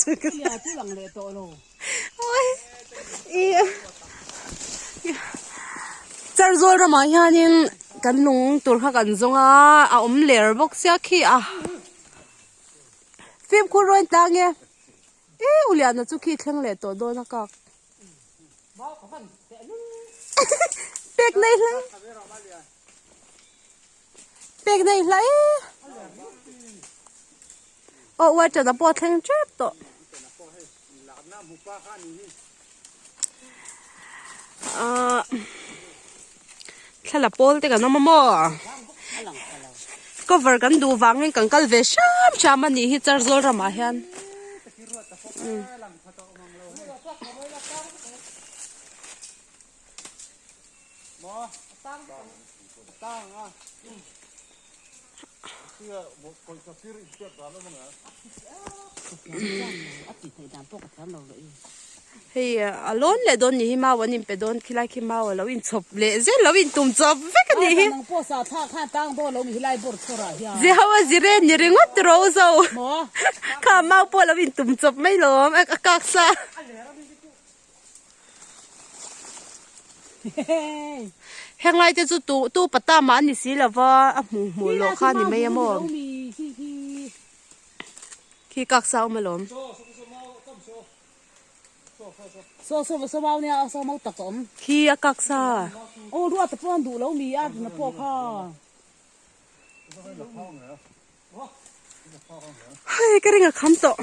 Chu lang leh tawh lo. Charzawl ramah hianin kan lung tur kha kan zawng a, a awm ler bawk sia khi a. Fimkhur rawn tlang e. E Uliana chu khi thleng leh tawh dawn a kak. Pek nei hlai. Pek nei hlai. Aw uai tana pawh a thleng tep tawh. Ahh thla la pawl te kan awm a maw cover kan duh vangin kan kal ve hram hram a nih hi Charzawl ramah hian. Hei a lawn leh dawn nih hi mau an inpe dawn khilai khi mau a lo inchhawp leh zel lo intum chawp vek a nih hi. Ziho a zir e ni ringawt tiraw u zo kha mau pawh a lo intum chawp mai lawm a kak sa. Heng lai te chu tu tu pata mah a ni si lo va a hmuh hmuh loh kha a ni mai a maw khi kak sa awm alawm. Khi a kak sa. Hei ka ring a kham tawh.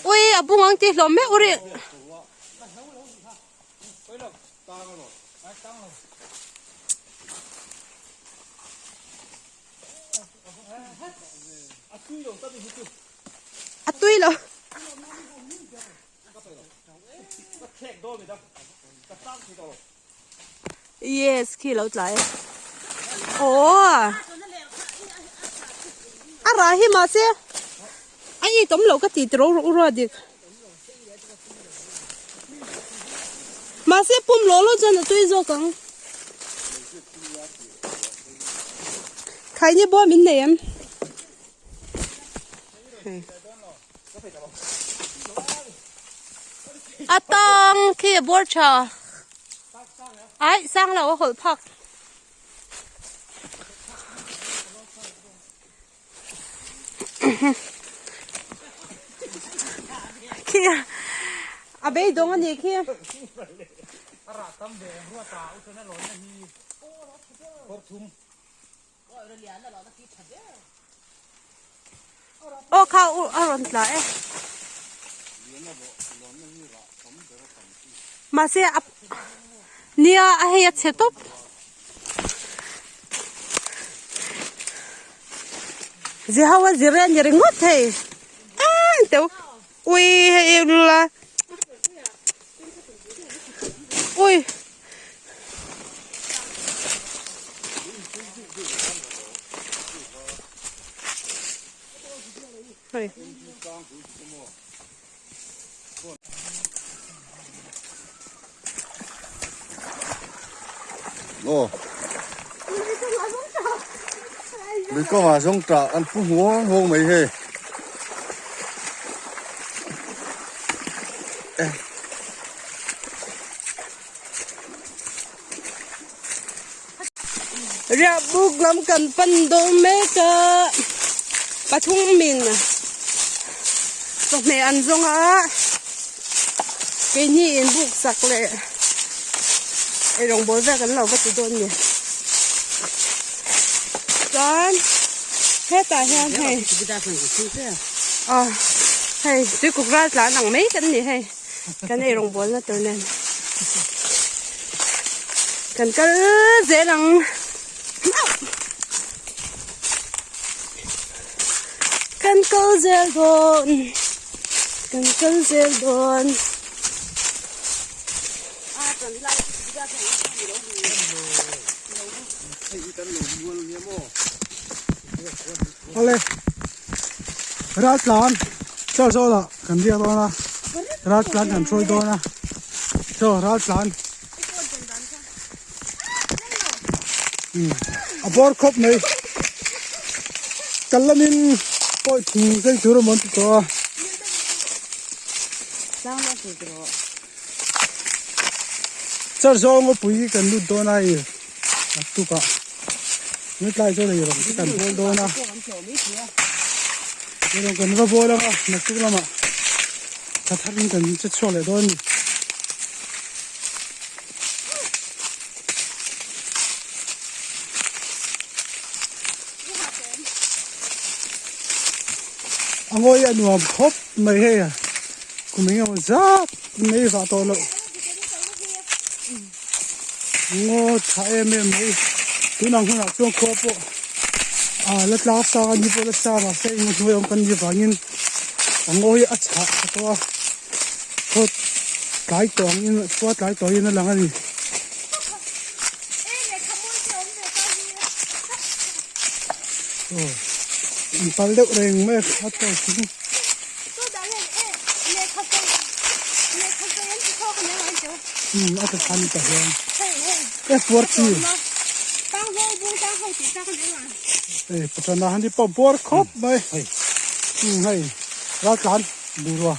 Ui a bung ang tih hlawm meuh rih. A tui lo. Yes, khi lo tlai. Oh. A ra hi ma se. A i tom lo ka ti tro ru ru dik. Ma se pum lo lo chuan a tui zawk ang. Khai ni bo min nei em. Hei. A tang khi a bawr tha. Ai sang lo a hawlh phak. Khi a beidawng a ni khi. Aw kha u a rawn tla e. Mahse a nia a hei a chhe tawp. Ziho a zir a ni ringawt thei. Eng teuh ui hei la ui. Hei. Aw. Lui kawngah zawng tah an pu huang huang mai hei. Riah buk lam kan pan dawn mek a pathum min chawhmeh an zawng a keini in buk sak leh eirawngbawl vel kan lo va ti dawn a ni chuan hetah hian hei ah hei tuikuk ral tlan ang mai kan ni hei. Kan ei rawng bawlna tur nen kan kal zel ang. Kan kal zel dawn. Kan kal zel dawn. Awle ral tlan char zawlah kan riak dawn a ral tlan kan hruai dawn a chaw ral tlan. A bawr khawp mai. Kal lamin pawi thing zai tur a mawn ti tawh a. Char zawng a pui kan lut dawn a i naktukah hmetlai chuan ei rawng te kan bawl dawn a. Ei rawng kan va bawl ang a naktuk lamah tha tharin kan che chhuak leh dawn a ni. A ngawi a nuam khawp mai hei a kum eng emaw zat mai vah tawh loh ngaw tha em em mai tunah hunah chuan khua pawh ah la tlang sang a ni pawh la sang mahse eng hnuai awm kan nih avangin a ngawi a chhah tha tawh a khaw tlai tawh angin khua tlai tawh angin a lang a ni. Aw in pal deuh reng mai a kha tawk chu. Um a ta than ta hian e puar chi e patana han ti pawh puar khawp mai um hei ral tlan bungrua.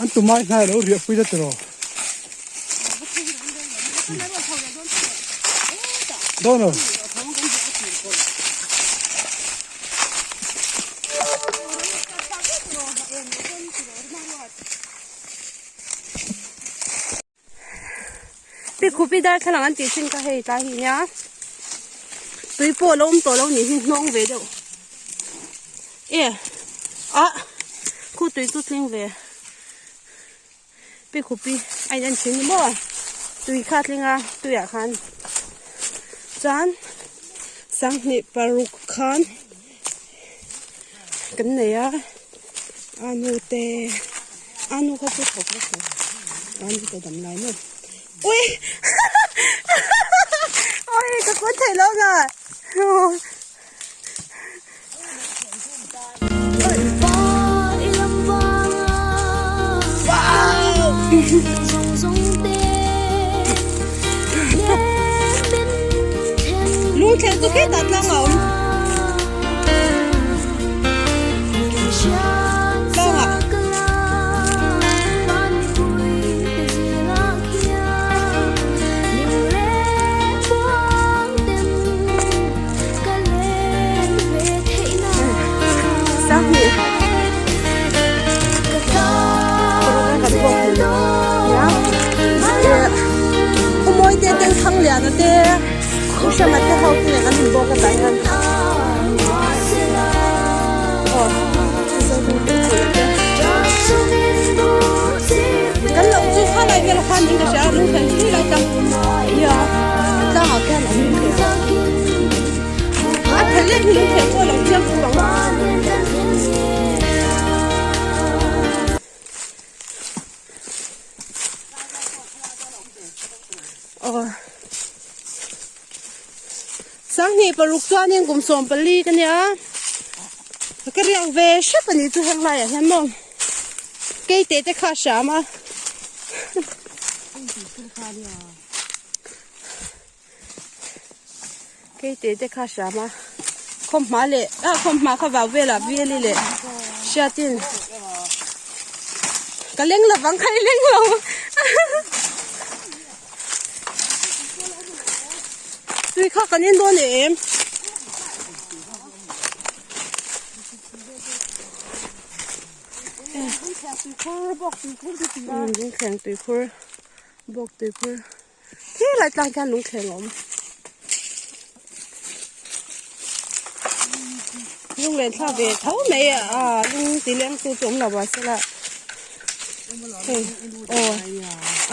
An tumai hnai lo riah pui ta tiraw. Dawn lo. Pi khupi darthlalang an tih thin kha hei tlai hi nia tui pawh a lo awm tawh lo nih hi hnawng ve deuh e ah khu tui chu tling ve pi khupi a in en thin ni maw tui kha a tling a tuiah khan chuan sanghnih paruk khan kan nei a a nu te a nu kha chu thawk vek lo a nu te dam lai maw ui ui ka kun thei lo na lung thleng chu khitah tlang a awm tlangah Sanghnih kan bawk nia Umawi te ten Thangliana te Uhrama te ho te nen an inbawk a tah hian aw kan lo chu khalai vel khan in ka hria a lungthen thui lai ta nia tlangah khian an in thei a a phel leh hi lungthen pawh a lo chiang khawp ang. Aw Sanghnih paruk chuanin kum 14 ka nia ka riak ve hrep a nih chu heng laiah hian maw keite te kha a hram a keite te kha a hram a khawmhma leh ah khawmhma kha vau velah veli leh hriatin ka leng lovang kha i leng lo. Tui kha kan en dawn em? Lungthleng tuikhur bawk tuikhur helai tlang hian lungthleng a awm. Lunglen thla ve tho mai a lung ti leng tu chu awm lo mahse la hei aw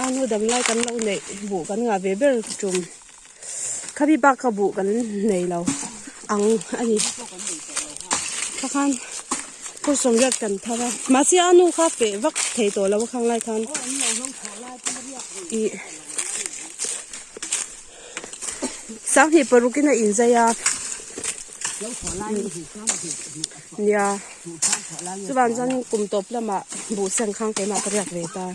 a nu dam lai kan lo neih buh kan ngah ve ber tum khami bak kha buh kan nei lo ang a ni kha khan phur sawmriat kan thar a mahse a nu kha feh vak thei tawh lo a khang lai khan ih. Sanghnih parukin a inzai a. Nia chuvang chuan kum tawp lamah buh seng khang keimah ka riak ve ta.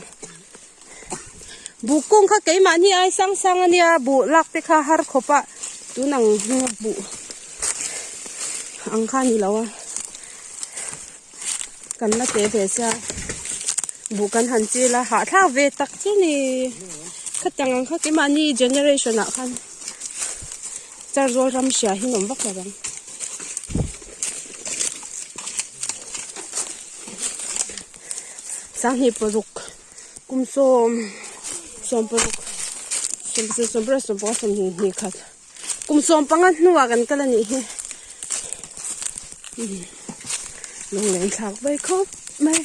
Buh kung kha keimahni ai sang sang a nia buh lak te kha har khawp a tun ang hming a buh ang kha a ni lo a kan la teh ve sia buh kan han chil a hahthlak ve tak chu ni khatiang ang kha keimahni generation ah khan charzawl ram hria hi an awm vak lo ang. Sanghnih paruk kum sawm sawm paruk sawm pasarih sawm pariat sawm pakhat sawmhnih hnih khat kum sawm panga hnuah kan kal a nih hi lunglen thlak mai khawp mai.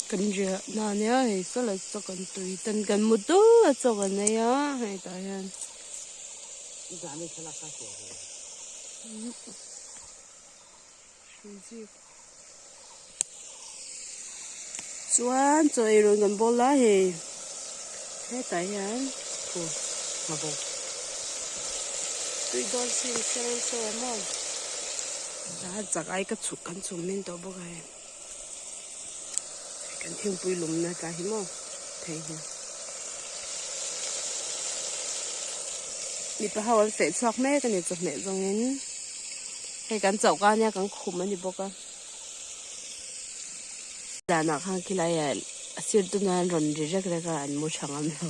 Kan riah na nia hei saw la chaw kan tui ten kan mu dul a chaw kan ei a hei tah hian. Chuan chaw ei rawn kan bawl a hei hetah hian tui dawn sin seng chaw a maw a chak ai ka chhuk kan chhum min tawh bawk a hei kan thingpui lumna tlai hi maw thei hi mipa ho an feh chhuak mek a ni chawhmeh zawngin. Hei kan chauh ka ania kan khum a ni bawk a zanah khan khilai ah a sir tuna an rawn ri rek rek a an mu tha ngam lo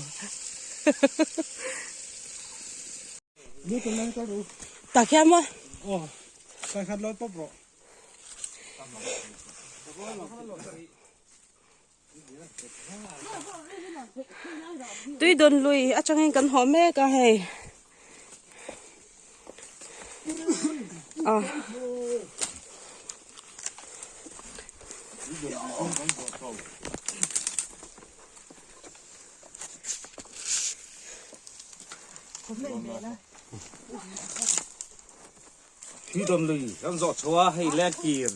tak hian maw aw kai khat lo tawp rawh Tui dawn lui atangin kan haw mek a hei ah Tui dawn lui kan zawh chho a hei leng kir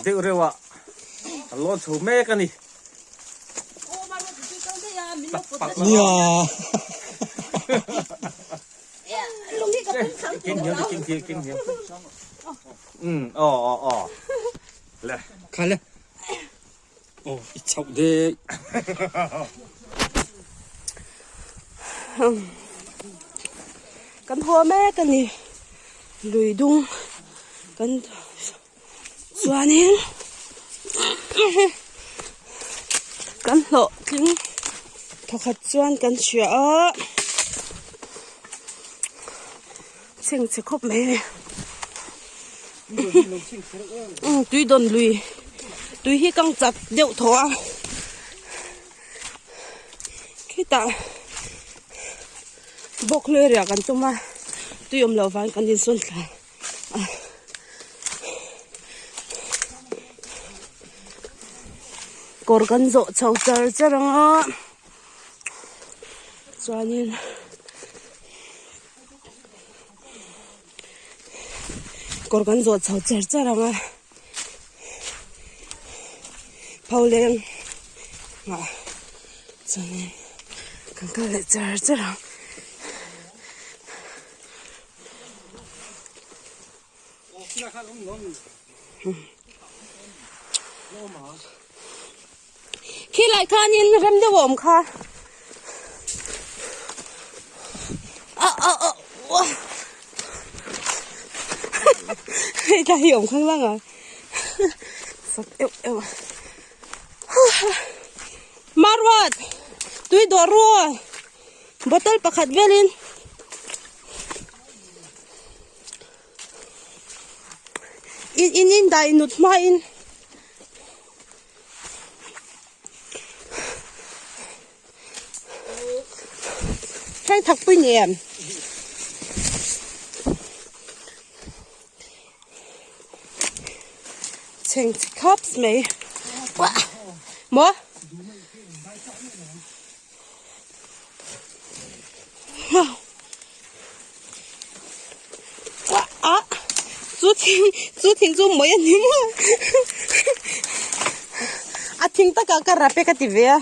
deuh reuh ah kan lawn chho mek a ni. Nia. King hiam king hiam king hiam. Um aw aw aw. Le. Khale. Aw i chauh de. Kan haw mek a ni lui dung kan chuanin kan hlawhtling thawkhat chuan kan hria a chhengchhe khawp mai a ni. Tui dawn lui tui hi kang chat deuh thaw a khitah bawk hlui riah kan tum a tui awm loh vang kan insawn thla a kawr kan zawh chho char char ang a chuanin. Kawr kan zawh chho char char ang a pholeng ah chuanin kan kal leh char char ang. Khilai khanin rem deuh a awm kha hei tlai hi awm khang lang a sak euh euh Marwat tui dawh rual bottle pakhat velin. In in in dah inut hmain heng thakpui ni em chheng chhe khawp mai maw. A chu thing chu thing chu mai a ni maw a thing takah ka rap e ka ti ve a.